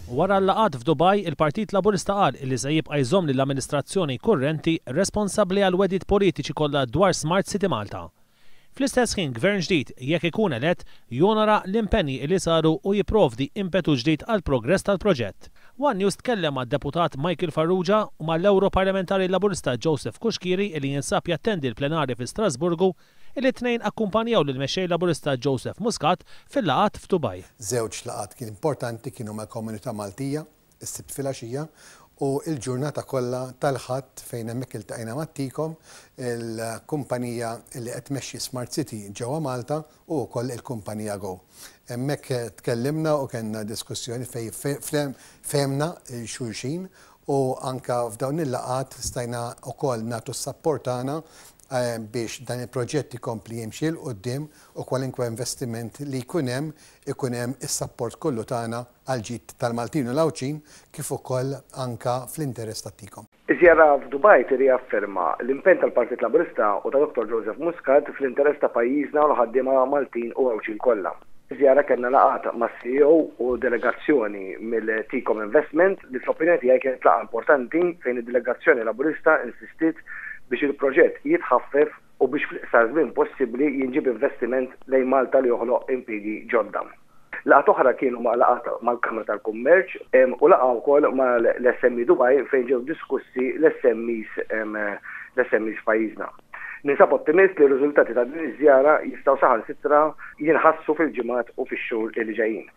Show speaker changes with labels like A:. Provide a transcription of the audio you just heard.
A: Wara l-laqgħat f'Dubaj, il-Partit Laburista qal li se jibqa' jżomm lill-amministrazzjoni kurrenti responsabbli għall-wegħdiet politiċi kollha dwar Smart City Malta. Fl-istess ħin Gvern ġdid, jekk ikun elett, jonora l-impenji li saru u jipprovdi impetu ġdid għall-progress tal-proġett. One News tkellem mad-Deputat Michael Farrugia u mal-Ewroparlamentari Laburista Joseph Cuschieri li jinsab jattendi l-plenarja fi Strasburgu li t-tnejn akkumpanjaw lill-Mexxej Laburista Joseph Muscat fil-laqgħat f'Dubaj.
B: Żewġ laqgħat kien importanti kienu mal-komunità Maltija is-Sibt filgħaxija u l-ġurnata kollha tal-Ħadd fejn hemmhekk iltqajna mat-Tecom, il-kumpanija li qed tmexxi Smart City ġewwa Malta u wkoll il-kumpanija Go. Hemmhekk tkellimna u kellna diskussjoni fejn fehmna 'l xulxin u anke f'dawn il-laqgħat stajna wkoll nagħtu s-sapport tagħna biex dan il-proġett ikompli jimxi 'l quddiem u kwalinkwe investiment li jkun hemm ikun hemm is-sapport kollu tagħna għall-ġid tal-Maltin u l-Għawdxin kif ukoll anke fl-interess tat-Tecom.
C: Iż-żjara f'Dubaj tirriafferma l-impenn tal-Partit Laburista u ta' Dottor Joseph Muscat fl-interess ta' pajjiżna u l-ħaddiema Maltin u Għawdxin kollha. Fiż-żjara kellna laqgħat mas-CEO u delegazzjoni mill-Tecom Investment li fl-opinjoni tiegħi kienet laqgħa importanti fejn id-delegazzjoni Laburista insistiet biex il-proġett jitħaffef u biex fl-iqsar żmien possibbli jinġieb investiment lejn Malta li joħloq impjiegi ġodda. Laqgħat oħra kienu ma' laqgħat mal-Kamra tal-Kummerċ u laqgħa wkoll mal-SME Dubai fejn ġew diskussi l-SMEs l-SMEs f'pajjiżna. Ninsab ottimist li r-riżultati ta' din iż-żjara jistgħu saħansitra jinħassu fil-ġimgħat u fix-xhur li ġejjin.